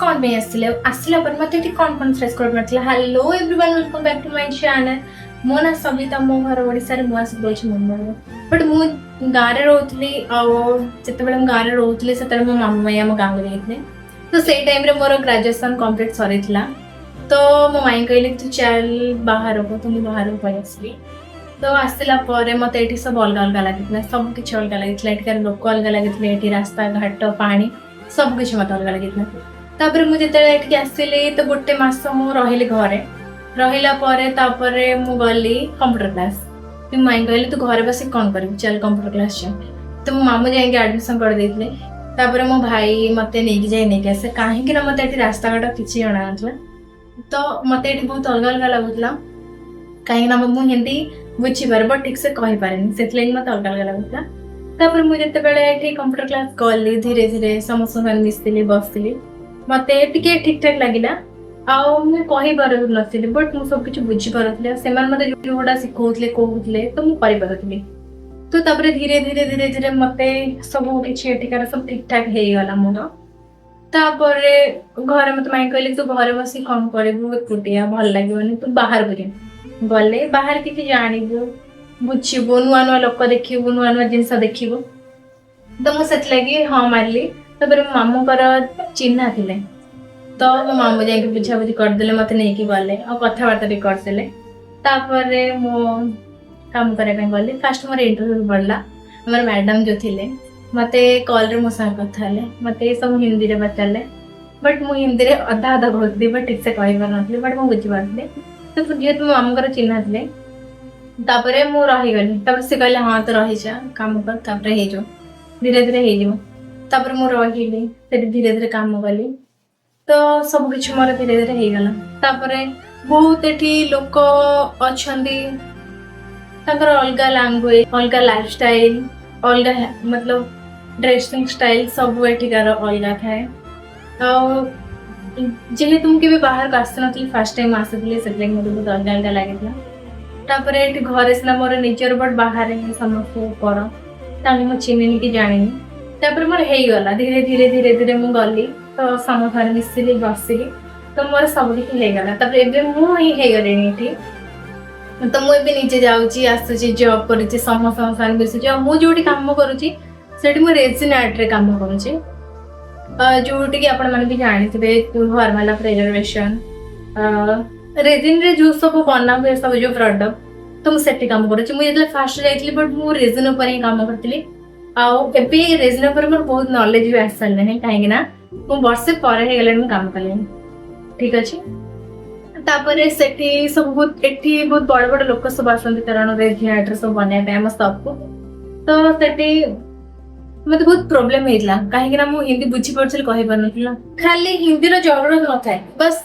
କ'ଣ ପାଇଁ ଆସିଥିଲି ଆଉ ଆସିଲା ପରେ ମୋତେ ଏଠି କ'ଣ କ'ଣ ଫେସ୍ କରିବାକୁ ପଡ଼ିଥିଲା। Hello everyone, welcome back to my channel. ମୋ ନାଁ ସବିତା, ମୋ ଘର ଓଡ଼ିଶାରେ, ମୁଁ ଆସିକି ରହୁଛି ମୁମ୍ବାଇରେ। ବଟ୍ ମୁଁ ଗାଁରେ ରହୁଥିଲି ଆଉ ଯେତେବେଳେ ମୁଁ ଗାଁରେ ରହୁଥିଲି, ସେତେବେଳେ ମୋ ମାମୁଁ ମାଇଁ ଆମ ଗାଁକୁ ଯାଇଥିଲେ। ତ ସେଇ ଟାଇମ୍ରେ ମୋର ଗ୍ରାଜୁଏସନ୍ କମ୍ପ୍ଲିଟ୍ ସରିଥିଲା। ତ ମୋ ମାଇଁ କହିଲେ, "ତୁ ଚାଲ ବାହାରକୁ।" ତ ମୁଁ ବାହାରକୁ ପଳେଇ ଆସିଲି। ତ ଆସିଲା ପରେ ମୋତେ ଏଠି ସବୁ ଅଲଗା ଅଲଗା ଲାଗିଥିଲା, ସବୁ କିଛି ଅଲଗା ଲାଗିଥିଲା। ଏଠିକାର ଲୋକ ଅଲଗା ଲାଗିଥିଲେ, ଏଠି ରାସ୍ତାଘାଟ, ପାଣି, ସବୁ କିଛି ମୋତେ ଅଲଗା ଲାଗିଥିଲା। ତାପରେ ମୁଁ ଯେତେବେଳେ ଏଠିକି ଆସିଲି, ତ ଗୋଟେ ମାସ ମୁଁ ରହିଲି ଘରେ। ରହିଲା ପରେ ତାପରେ ମୁଁ ଗଲି କମ୍ପ୍ୟୁଟର କ୍ଲାସ୍। ମୋ ମାଇଁ କହିଲେ, "ତୁ ଘରେ ବସିକି କ'ଣ କରିବୁ? ଚାଲ, କମ୍ପ୍ୟୁଟର କ୍ଲାସ୍ ଚାଲ।" ତ ମୋ ମାମୁଁ ଯାଇକି ଆଡ଼ମିସନ୍ କରିଦେଇଥିଲେ। ତାପରେ ମୋ ଭାଇ ମୋତେ ନେଇକି ଯାଇ ନେଇକି ଆସେ, କାହିଁକି ନା ମୋତେ ଏଠି ରାସ୍ତାଘାଟ କିଛି ଜଣା ନଥିଲା। ତ ମୋତେ ଏଠି ବହୁତ ଅଲଗା ଅଲଗା ଲାଗୁଥିଲା, କାହିଁକି ନା ମୁଁ ହିନ୍ଦୀ ବୁଝିପାରେ ବଟ୍ ଠିକ୍ସେ କହିପାରେନି। ସେଥିଲାଗି ମୋତେ ଅଲଗା ଅଲଗା ଲାଗୁଥିଲା। ତାପରେ ମୁଁ ଯେତେବେଳେ ଏଠି କମ୍ପ୍ୟୁଟର କ୍ଲାସ୍ ଗଲି, ଧୀରେ ଧୀରେ ସମସ୍ତଙ୍କ ସାଙ୍ଗେ ମିଶିଲି, ବସିଲି, ମୋତେ ଟିକେ ଠିକ୍ ଠାକ୍ ଲାଗିଲା। ଆଉ ମୁଁ କହିପାରୁନଥିଲି, ବଟ୍ ମୁଁ ସବୁ କିଛି ବୁଝିପାରୁଥିଲି ଆଉ ସେମାନେ ମୋତେ ଯୋଉଗୁଡ଼ା ଶିଖଉଥିଲେ, କହୁଥିଲେ, ତ ମୁଁ କରିପାରୁଥିଲି। ତ ତାପରେ ଧୀରେ ଧୀରେ ଧୀରେ ଧୀରେ ମୋତେ ସବୁ କିଛି ଏଠିକାର ସବୁ ଠିକ୍ ଠାକ୍ ହେଇଗଲା ମୋର। ତାପରେ ଘରେ ମୋତେ ମାଇଁ କହିଲେ, "ତୁ ଘରେ ବସି କ'ଣ କରିବୁ ଏକୁଟିଆ? ଭଲ ଲାଗିବନି। ତୁ ବାହାରକୁ ଯା। ଗଲେ ବାହାରେ କିଛି ଜାଣିବୁ, ବୁଝିବୁ, ନୂଆ ନୂଆ ଲୋକ ଦେଖିବୁ, ନୂଆ ନୂଆ ଜିନିଷ ଦେଖିବୁ।" ତ ମୁଁ ସେଥିଲାଗି ହଁ ମାରିଲି। ତାପରେ ମୋ ମାମୁଁଙ୍କର ଚିହ୍ନା ଥିଲେ, ତ ମୋ ମାମୁଁ ଯାଇକି ବୁଝାବୁଝି କରିଦେଲେ, ମୋତେ ନେଇକି ଗଲେ ଆଉ କଥାବାର୍ତ୍ତା ବି କରିଦେଲେ। ତାପରେ ମୁଁ କାମ କରିବା ପାଇଁ ଗଲି। ଫାଷ୍ଟ ମୋର ଇଣ୍ଟରଭ୍ୟୁ ପଡ଼ିଲା। ଆମର ମ୍ୟାଡ଼ାମ୍ ଯେଉଁ ଥିଲେ, ମୋତେ କଲ୍ରେ ମୋ ସାଙ୍ଗେ କଥା ହେଲେ। ମୋତେ ସବୁ ହିନ୍ଦୀରେ ପଚାରିଲେ, ବଟ୍ ମୁଁ ହିନ୍ଦୀରେ ଅଧା ଅଧା କହୁଥିଲି, ବଟ୍ ଠିକ୍ସେ କହିପାରୁନଥିଲି, ବଟ୍ ମୁଁ ବୁଝିପାରୁଥିଲି। ତ ଯେହେତୁ ମୋ ମାମୁଁଙ୍କର ଚିହ୍ନା ଥିଲେ, ତାପରେ ମୁଁ ରହିଗଲି। ତାପରେ ସେ କହିଲେ, "ହଁ, ତୁ ରହିଯା, କାମ କର, ତାପରେ ହେଇଯିବ, ଧୀରେ ଧୀରେ ହେଇଯିବ।" ତାପରେ ମୁଁ ରହିଲି ସେଠି, ଧୀରେ ଧୀରେ କାମ କଲି, ତ ସବୁ କିଛି ମୋର ଧୀରେ ଧୀରେ ହେଇଗଲା। ତାପରେ ବହୁତ ଏଠି ଲୋକ ଅଛନ୍ତି, ତାଙ୍କର ଅଲଗା ଲାଙ୍ଗୁଏଜ, ଅଲଗା ଲାଇଫଷ୍ଟାଇଲ, ଅଲଗା ମତଲବ ଡ୍ରେସିଂ ଷ୍ଟାଇଲ, ସବୁ ଏଠିକାର ଅଲଗା ଥାଏ। ଆଉ ଯେହେତୁ ମୁଁ କେବେ ବାହାରକୁ ଆସିନଥିଲି, ଫାର୍ଷ୍ଟ ଟାଇମ୍ ଆସିଥିଲି, ସେଥିଲାଗି ମୋତେ ବହୁତ ଅଲଗା ଅଲଗା ଲାଗିଥିଲା। ତାପରେ ଏଠି ଘରେ ସିନା ମୋର ନିଜର, ବଟ୍ ବାହାରେ ସମସ୍ତେ ପର, ତାଙ୍କୁ ମୁଁ ଚିହ୍ନିନି କି ଜାଣିନି। ତାପରେ ମୋର ହେଇଗଲା, ଧୀରେ ଧୀରେ ଧୀରେ ଧୀରେ ମୁଁ ଗଲି, ତ ସମସ୍ତଙ୍କ ମିଶିଲି, ବସିଲି, ତ ମୋର ସବୁ କିଛି ହେଇଗଲା। ତାପରେ ଏବେ ମୁଁ ହିଁ ହେଇଗଲିଣି ଏଠି। ତ ମୁଁ ଏବେ ନିଜେ ଯାଉଛି, ଆସୁଛି, ଜବ୍ କରୁଛି, ସମସ୍ତଙ୍କ ସାଙ୍ଗରେ ମିଶୁଛି। ଆଉ ମୁଁ ଯୋଉଠି କାମ କରୁଛି, ସେଠି ମୁଁ ରେଜିନ୍ ଆର୍ଟରେ କାମ କରୁଛି, ଯୋଉଠିକି ଆପଣମାନେ ବି ଜାଣିଥିବେ, ଫର୍ମାଲ ପ୍ରିଜର୍ଭେସନ୍, ରେଜିନ୍ରେ ଯୋଉ ସବୁ ବନା ହୁଏ, ସବୁ ଯୋଉ ପ୍ରଡକ୍ଟ, ତ ମୁଁ ସେଠି କାମ କରୁଛି। ମୁଁ ଯେତେବେଳେ ଫାଷ୍ଟ ଯାଇଥିଲି, ବଟ୍ ମୁଁ ରେଜିନ୍ ଉପରେ ହିଁ କାମ କରିଥିଲି। ଆଉ ଏବେ ରେଜିନ୍ ଉପରେ ମୋର ବହୁତ ନଲେଜ ବି ଆସିସାରିଲାଣି, କାହିଁକି ନା ମୁଁ ବର୍ଷେ ପରେ ହେଇଗଲାଣି ମୁଁ କାମ କଲିଣି। ଠିକ ଅଛି। ତାପରେ ସେଠି ସବୁ ବହୁତ, ଏଠି ବହୁତ ବଡ ବଡ ଲୋକ ସବୁ ଆସନ୍ତି, କାରଣ ରେଜିନ୍ ଆର୍ଟରେ ସବୁ ବନେଇବା ପାଇଁ ଆମ ସପକୁ। ତ ସେଠି ମତେ ବହୁତ ପ୍ରୋବ୍ଲେମ ହେଇଥିଲା, କାହିଁକି ନା ମୁଁ ହିନ୍ଦୀ ବୁଝିପାରୁଥିଲି, କହିପାରୁନଥିଲି ନା। ଖାଲି ହିନ୍ଦୀର ଜରୁରତ ନଥାଏ, ବାସ୍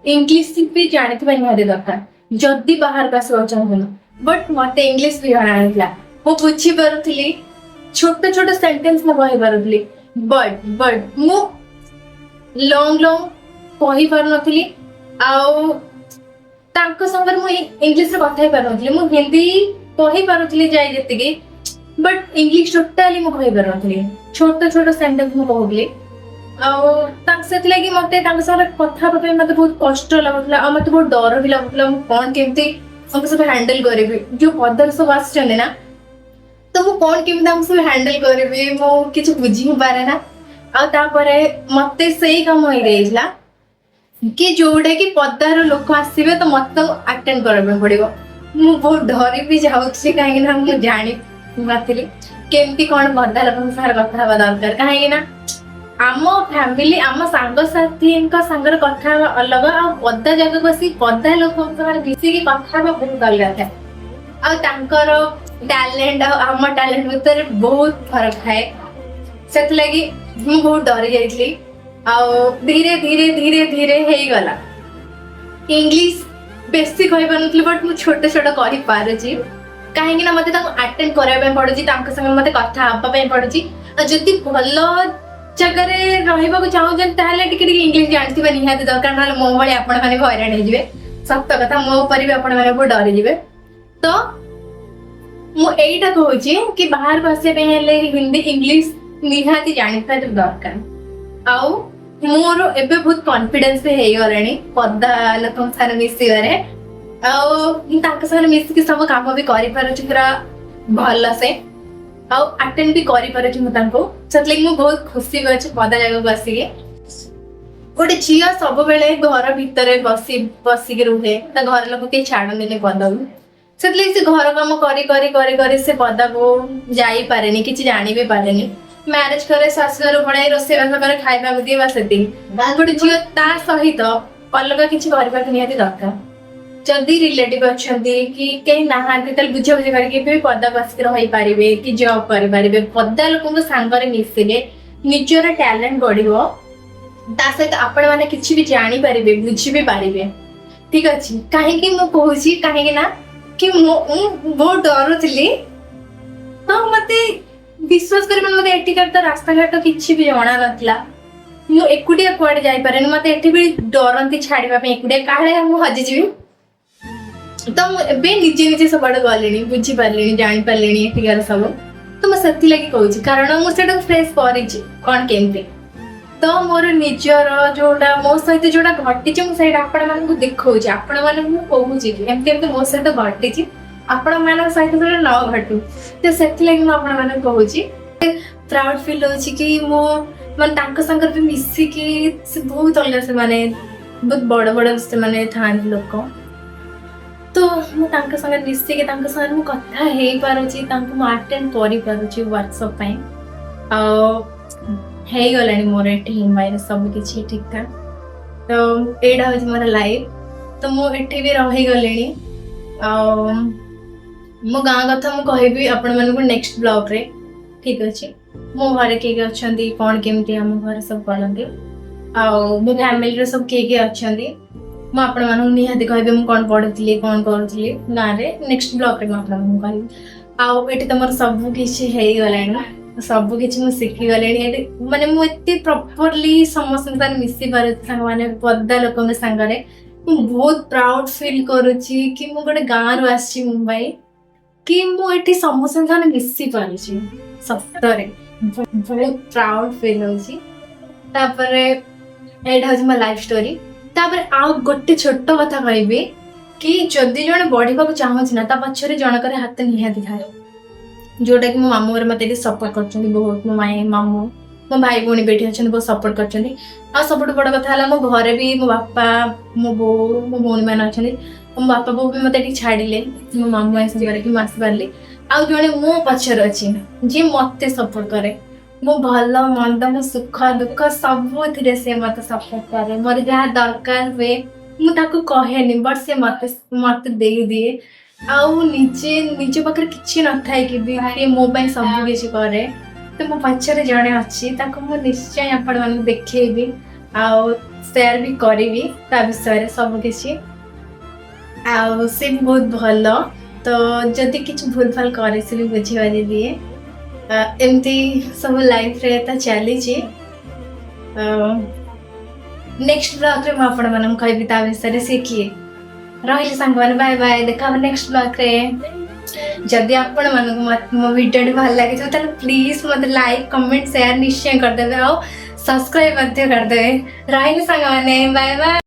ଇଂଲିଶ ବି ଜାଣିଥିବା ନିହାତି ଦରକାର ଯଦି ବାହାରକୁ ଆସିବାକୁ ଚାହୁଁଥିଲ। ବଟ୍ ମତେ ଇଂଲିଶ ବି ଜଣା ନଥିଲା। ମୁଁ ବୁଝିପାରୁଥିଲି, ଛୋଟ ଛୋଟ ସେଣ୍ଟେନ୍ସ ମୁଁ କହିପାରୁଥିଲି, ବଟ୍ ମୁଁ ଲଙ୍ଗ ଲଙ୍ଗ କହିପାରୁନଥିଲି। ଆଉ ତାଙ୍କ ସାଙ୍ଗରେ ମୁଁ ଇଂଲିଶରେ କଥା ହେଇପାରୁନଥିଲି। ମୁଁ ହିନ୍ଦୀ କହିପାରୁଥିଲି ଯାଇ ଯେତିକି, ବଟ୍ ଇଂଲିଶ ଟୋଟାଲି ମୁଁ କହିପାରୁନଥିଲି। ଛୋଟ ଛୋଟ ସେଣ୍ଟେନ୍ସ ମୁଁ କହୁଥିଲି। ଆଉ ତାଙ୍କ ସେଥିଲାଗି ମତେ ତାଙ୍କ ସାଙ୍ଗରେ କଥା ହେବା ପାଇଁ ମତେ ବହୁତ କଷ୍ଟ ଲାଗୁଥିଲା ଆଉ ମତେ ବହୁତ ଡର ବି ଲାଗୁଥିଲା, ମୁଁ କଣ କେମିତି ତାଙ୍କୁ ସବୁ ହ୍ୟାଣ୍ଡେଲ କରିବି। ଯୋଉ ପଦାରୁ ସବୁ ଆସିଛନ୍ତି ନା, ତ ମୁଁ କଣ କେମିତି ତାଙ୍କୁ ସବୁ ହ୍ୟାଣ୍ଡେଲ କରିବି, ମୁଁ କିଛି ବୁଝି ହିଁ ପାରେ ନା। ଆଉ ତାପରେ ମତେ ସେଇ କାମ ହେଇଯାଇଥିଲା କି ଯୋଉଟା କି ପଦାର ଲୋକ ଆସିବେ, ତ ମତେ ତାଙ୍କୁ ଆଟେଣ୍ଡ କରିବା ପାଇଁ ପଡିବ। ମୁଁ ବହୁତ ଡରି ବି ଯାଉଥିଲି, କାହିଁକି ନା ମୁଁ ଜାଣି ନଥିଲି କେମିତି କଣ ପଦା ଲୋକଙ୍କ ସାଙ୍ଗରେ କଥା ହେବା ଦରକାର। କାହିଁକି ନା ଆମ ଫ୍ୟାମିଲି, ଆମ ସାଙ୍ଗସାଥିଙ୍କ ସାଙ୍ଗରେ କଥା ହେବା ଅଲଗା ଆଉ ପଦା ଜାଗାକୁ ଆସି ପଦା ଲୋକଙ୍କ ସାଙ୍ଗରେ ମିଶିକି କଥା ହେବା ବହୁତ ଅଲଗା ଥାଏ। ଆଉ ତାଙ୍କର ଟ୍ୟାଲେଣ୍ଟ ଆଉ ଆମ ଟ୍ୟାଲେଣ୍ଟ ଭିତରେ ବହୁତ ଫରକ ଥାଏ। ସେଥିଲାଗି ମୁଁ ବହୁତ ଡରି ଯାଇଥିଲି। ଆଉ ଧୀରେ ଧୀରେ ଧୀରେ ଧୀରେ ହେଇଗଲା। ଇଂଲିଶ ବେଶୀ କହିପାରୁନଥିଲି, ବଟ୍ ମୁଁ ଛୋଟ ଛୋଟ କହିପାରୁଛି, କାହିଁକି ନା ମତେ ତାଙ୍କୁ ଆଟେଣ୍ଡ କରିବା ପାଇଁ ପଡୁଛି, ତାଙ୍କ ସାଙ୍ଗରେ ମତେ କଥା ହେବା ପାଇଁ ପଡୁଛି। ଆଉ ଯଦି ଭଲ ଜାଗାରେ ରହିବାକୁ ଚାହୁଁଛନ୍ତି, ତାହେଲେ ଟିକେ ଟିକେ ଇଂଲିଶ ଜାଣିଥିବା ନିହାତି ଦରକାର। ନହେଲେ ମୋ ଭଳି ଆପଣମାନେ ବି ହଇରାଣ ହେଇଯିବେ। ସତ କଥା, ମୋ ଉପରେ ବି ଆପଣମାନେ ବହୁତ ଡରିଯିବେ। ତ ମୁଁ ଏଇଟା କହୁଛି କି ବାହାରକୁ ଆସିବା ପାଇଁ ହେଲେ ହିନ୍ଦୀ, ଇଂଲିଶ ନିହାତି ଜାଣିଥିବା ଦରକାର। ଆଉ ମୋର ଏବେ ବହୁତ କନଫିଡେନ୍ସ ବି ହେଇଗଲାଣି ପଦା ଲୋକଙ୍କ ସାଙ୍ଗରେ ମିଶିବାରେ। ଆଉ ମୁଁ ତାଙ୍କ ସାଙ୍ଗରେ ମିଶିକି ସବୁ କାମ ବି କରିପାରୁଛି ପୁରା ଭଲସେ ଆଉ ଆଟେଣ୍ଡ ବି କରିପାରୁଛି ମୁଁ ତାଙ୍କୁ। ସେଥିଲାଗି ମୁଁ ବହୁତ ଖୁସି ବି ଅଛି ପଦା ଜାଗାକୁ ଆସିକି। ଗୋଟେ ଝିଅ ସବୁବେଳେ ଘର ଭିତରେ ବସି ବସିକି ରୁହେ, ତା ଘର ଲୋକ କେହି ଛାଡ଼ନ୍ତିନି ପଦାକୁ। ସେଥିଲାଗି ସେ ଘର କାମ କରି କରି କରି କରି ସେ ପଦାକୁ ଯାଇପାରେନି, କିଛି ଜାଣି ବି ପାରେନି। ମ୍ୟାରେଜ କରେ, ଶାଶୁଘର ପଳାଏ, ରୋଷେଇବାସ କରେ, ଖାଇବାକୁ ଦିଏ, ବା ସେତିକି। ଗୋଟେ ଝିଅ ତା ସହିତ ଅଲଗା କିଛି କରିବାକୁ ନିହାତି ଦରକାର। ଯଦି ରିଲେଟିଭ ଅଛନ୍ତି କି କେହି ନାହାନ୍ତି, ତାହେଲେ ବୁଝାବୁଝି କରିକି ବି ପଦାକୁ ଆସିକି ରହିପାରିବେ କି ଜବ୍ କରିପାରିବେ। ପଦା ଲୋକଙ୍କ ସାଙ୍ଗରେ ମିଶିଲେ ନିଜର ଟ୍ୟାଲେଣ୍ଟ ବଢିବ, ତା ସହିତ ଆପଣମାନେ କିଛି ବି ଜାଣିପାରିବେ, ବୁଝି ବି ପାରିବେ। ଠିକ ଅଛି, କାହିଁକି ମୁଁ କହୁଛି, କାହିଁକି ନା କି ମୁଁ ବହୁତ ଡରୁଥିଲି। ତ ମତେ ବିଶ୍ୱାସ କରିବେନି, ମତେ ଏଠିକାର ତ ରାସ୍ତାଘାଟ କିଛି ବି ଜଣା ନଥିଲା। ମୁଁ ଏକୁଟିଆ କୁଆଡେ ଯାଇପାରେନି। ମତେ ଏଠି ବି ଡରନ୍ତି ଛାଡିବା ପାଇଁ ଏକୁଟିଆ, କାଳେ ମୁଁ ହଜିଯିବି। ତ ମୁଁ ଏବେ ନିଜେ ନିଜେ ସବୁଆଡେ ଗଲିଣି, ବୁଝିପାରିଲିଣି, ଜାଣିପାରିଲିଣି ଏଠିକାର ସବୁ। ତ ମୁଁ ସେଥିଲାଗି କହୁଛି, କାରଣ ମୁଁ ସେଇଟାକୁ ଫେସ୍ କରିଛି କଣ କେମିତି। ତ ମୋର ନିଜର ଯୋଉଟା ମୋ ସହିତ ଯୋଉଟା ଘଟିଛି, ମୁଁ ସେଇଟା ଆପଣମାନଙ୍କୁ ଦେଖଉଛି, ଆପଣମାନଙ୍କୁ ମୁଁ କହୁଛି କି ଏମିତି ଏମିତି ମୋ ସହିତ ଘଟିଛି, ଆପଣମାନଙ୍କ ସହିତ ସେଇଟା ନ ଘଟୁ। ତ ସେଥିଲାଗି ମୁଁ ଆପଣମାନଙ୍କୁ କହୁଛି। ପ୍ରାଉଡ ଫିଲ୍ ହଉଛି କି ମୁଁ ମାନେ ତାଙ୍କ ସାଙ୍ଗରେ ବି ମିଶିକି। ସେ ବହୁତ ଅଲଗା, ସେମାନେ ବହୁତ ବଡ ବଡ ସେମାନେ ଥାଆନ୍ତି ଲୋକ। ତ ମୁଁ ତାଙ୍କ ସାଙ୍ଗରେ ମିଶିକି ତାଙ୍କ ସାଙ୍ଗରେ ମୁଁ କଥା ହେଇପାରୁଛି, ତାଙ୍କୁ ମୁଁ ଆଟେଣ୍ଡ କରିପାରୁଛି ୱାର୍କସପ୍ ପାଇଁ। ଆଉ ହେଇଗଲାଣି ମୋର ଏଠି ମୁମ୍ବାଇରେ ସବୁ କିଛି ଠିକ୍ ଠାକ୍। ତ ଏଇଟା ହେଉଛି ମୋର ଲାଇଫ୍। ତ ମୁଁ ଏଠି ବି ରହିଗଲିଣି। ଆଉ ମୋ ଗାଁ କଥା ମୁଁ କହିବି ଆପଣମାନଙ୍କୁ ନେକ୍ସଟ ବ୍ଲଗ୍ରେ, ଠିକ୍ ଅଛି? ମୋ ଘରେ କିଏ କିଏ ଅଛନ୍ତି, କ'ଣ କେମିତି ଆମ ଘରେ ସବୁ କରନ୍ତି ଆଉ ମୋ ଫ୍ୟାମିଲିରେ ସବୁ କିଏ କିଏ ଅଛନ୍ତି, ମୁଁ ଆପଣମାନଙ୍କୁ ନିହାତି କହିବି। ମୁଁ କ'ଣ ପଢ଼ୁଥିଲି, କ'ଣ କରୁଥିଲି ଗାଁରେ, ନେକ୍ସଟ ବ୍ଲଗ୍ରେ ମୁଁ ଆପଣମାନଙ୍କୁ କହିବି। ଆଉ ଏଠି ତ ମୋର ସବୁ କିଛି ହେଇଗଲାଣି, ସବୁ କିଛି ମୁଁ ଶିଖିଗଲିଣି ଏଠି। ମାନେ ମୁଁ ଏତେ ପ୍ରପରଲି ସମସ୍ତଙ୍କ ସାଙ୍ଗରେ ମିଶି ପାରୁଛି, ସାଙ୍ଗମାନେ, ପଦା ଲୋକଙ୍କ ସାଙ୍ଗରେ। ମୁଁ ବହୁତ ପ୍ରାଉଡ ଫିଲ୍ କରୁଛି କି ମୁଁ ଗୋଟେ ଗାଁରୁ ଆସିଛି ମୁମ୍ବାଇ, କି ମୁଁ ଏଠି ସମସ୍ତଙ୍କ ସାଙ୍ଗରେ ମିଶି ପାରୁଛି। ସତରେ ବହୁତ ପ୍ରାଉଡ ଫିଲ୍ ହଉଛି। ତାପରେ ଏଇଟା ହଉଛି ମୋ ଲାଇଫ ଷ୍ଟୋରି। ତାପରେ ଆଉ ଗୋଟେ ଛୋଟ କଥା କହିବି କି ଯଦି ଜଣେ ବଢିବାକୁ ଚାହୁଁଛି ନା, ତା ପଛରେ ଜଣଙ୍କର ହାତ ନିହାତି ଥାଏ, ଯୋଉଟା କି ମୋ ମାମୁଁ ଘରେ ମତେ ଏଠି ସପୋର୍ଟ କରୁଛନ୍ତି ବହୁତ। ମୋ ମାଇଁ, ମାମୁଁ, ମୋ ଭାଇ ଭଉଣୀ ବି ଏଠି ଅଛନ୍ତି, ବହୁତ ସପୋର୍ଟ କରିଛନ୍ତି। ଆଉ ସବୁଠୁ ବଡ କଥା ହେଲା, ମୋ ଘରେ ବି ମୋ ବାପା, ମୋ ବୋଉ, ମୋ ଭଉଣୀ ମାନେ ଅଛନ୍ତି। ମୋ ବାପା ବୋଉ ବି ମତେ ଏଠି ଛାଡ଼ିଲେ, ମୋ ମାମୁଁ ଆସିବାରେ କି ମୁଁ ଆସିପାରିଲି। ଆଉ ଜଣେ ମୋ ପଛରେ ଅଛି, ଯିଏ ମତେ ସପୋର୍ଟ କରେ। ମୋ ଭଲ ମନ୍ଦ, ମୋ ସୁଖ ଦୁଃଖ ସବୁଥିରେ ସେ ମତେ ସପୋର୍ଟ କରେ। ମୋର ଯାହା ଦରକାର ହୁଏ, ମୁଁ ତାକୁ କହେନି, ବଟ୍ ସେ ମତେ ମତେ ଦେଇଦିଏ। ଆଉ ନିଜେ ନିଜ ପାଖରେ କିଛି ନଥାଇକି ବି ସିଏ ମୋ ପାଇଁ ସବୁ କିଛି କରେ। ତ ମୋ ପଛରେ ଜଣେ ଅଛି, ତାକୁ ମୁଁ ନିଶ୍ଚୟ ଆପଣମାନଙ୍କୁ ଦେଖେଇବି ଆଉ ସେୟାର ବି କରିବି ତା ବିଷୟରେ ସବୁ କିଛି। ଆଉ ସେ ବି ବହୁତ ଭଲ। ତ ଯଦି କିଛି ଭୁଲ ଭାଲ କରେ, ସେ ବି ବୁଝିବାଝି ଦିଏ। ଏମିତି ସବୁ ଲାଇଫରେ ତ ଚାଲିଛି। ନେକ୍ସଟ ବ୍ଲଗ୍ରେ ମୁଁ ଆପଣମାନଙ୍କୁ କହିବି ତା ବିଷୟରେ, ସେ କିଏ। ରହିଲି ସାଙ୍ଗମାନେ, ବାଏ ବାଏ, ଦେଖା ହବ ନେକ୍ସଟ ବ୍ଲଗ୍ରେ। ଯଦି ଆପଣମାନଙ୍କୁ ମୋ ଭିଡ଼ିଓଟି ଭଲ ଲାଗିଥିବ, ତାହେଲେ ପ୍ଲିଜ୍ ମୋତେ ଲାଇକ୍, କମେଣ୍ଟ, ସେୟାର ନିଶ୍ଚୟ କରିଦେବେ ଆଉ ସବସ୍କ୍ରାଇବ୍ ମଧ୍ୟ କରିଦେବେ। ରହିଲି ସାଙ୍ଗମାନେ, ବାଏ ବାଏ।